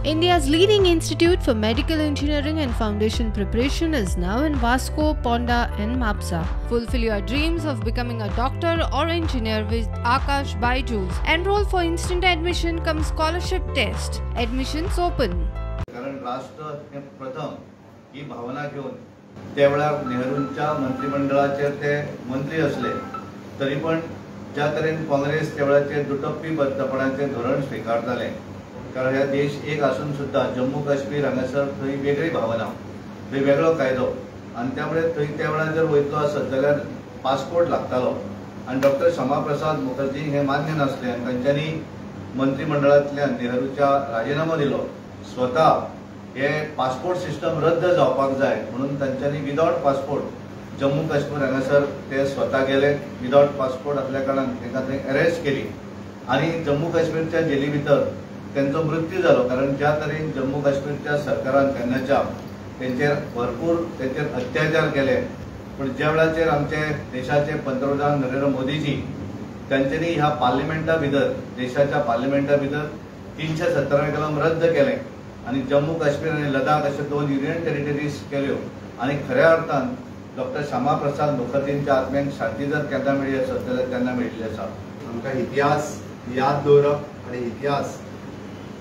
India's leading institute for medical engineering and foundation preparation is now in Vasco, Ponda and Mapsa. Fulfill your dreams of becoming a doctor or engineer with Aakash Byju's. Enroll for instant admission cum scholarship test. Admissions open. कारण राष्ट्र हे प्रथम ही भावना घेवन त्या वेळार नेहरूंच्या मंत्रिमंडळाचेर ते मंत्री असले तरी पण ज्या तरेन काँग्रेस त्या वेळाचेर दुटप्पी बद्दपणाचें धोरण स्विकारतालें, कारण ह्या देश एक आसून सुद्दां जम्मू काश्मीर हांगासर थंय वेगळी भावना, थंय वेगळो कायदो आनी त्यामुळे थंय त्या वेळार जर वयतलो आसत जाल्यार पासपोर्ट लागतालो आनी डॉक्टर श्यामा प्रसाद मुखर्जी हे मान्य नासले आनी तांच्यांनी मंत्रिमंडळांतल्यान नेहरूच्या राजिनामो दिलो. स्वता हे पासपोर्ट सिस्टम रद्द जावपाक जाय म्हणून तांच्यांनी विदावट पासपोर्ट जम्मू काश्मीर हांगासर ते स्वता गेले. विदावट पासपोर्ट आसल्या कारणान तांकां थंय अरेस्ट केली आनी जम्मू काश्मीरच्या जेली भितर त्यांचो मृत्यू जालो. कारण ज्या तरेन जम्मू काश्मीरच्या सरकारान तेन्नाच्या तेंचेर भरपूर तेंचेर अत्याचार केले, पूण ज्या वेळाचेर आमचे देशाचे पंतप्रधान नरेंद्र मोदीजी तांच्यांनी ह्या पार्लिमेंटा भितर, देशाच्या पार्लिमेंटा भितर 370 कलम रद्द केलें आनी जम्मू काश्मीर आनी लडाख अश्यो 2 युनियन टेरिटरीज केल्यो आनी खऱ्या अर्थान डॉक्टर श्यामा प्रसाद मुखर्जींच्या आत्म्यांक शांती जर केन्ना मेळ्ळी आसत जाल्यार तेन्ना मेळिल्ली आसा. आमकां इतिहास याद दवरप आनी इतिहास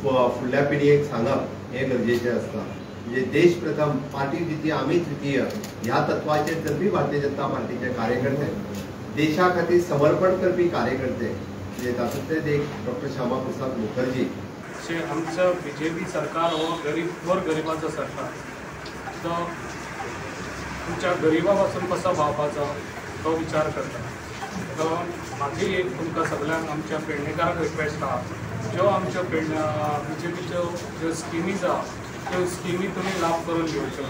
फुडल्या पिढयेक सांगप हें गरजेचें आसता. म्हणजे देश प्रथम, पार्टी द्वितीय, आमी तृतीय ह्या तत्वाचेर चलपी भारतीय जनता पार्टीचे कार्यकर्ते, देशा खातीर समर्पण करपी कार्यकर्ते, म्हणजे तातूंतलेच एक डॉक्टर श्यामा प्रसाद मुखर्जी. आमचं बीजेपी सरकार हो गरीब गोर गरिबाचो सरकार, तो तुमच्या गरिबा पासून कसो भावपाचो तो विचार करता. तो म्हाजी एक तुमकां सगळ्यांक आमच्या पेडणेकारांक रिक्वेस्ट आहा, ज्यो आमच्यो बीजेपीच्यो ज्यो स्किमीज आहा त्यो स्किमी तुमी लाभ करून घेवच्यो.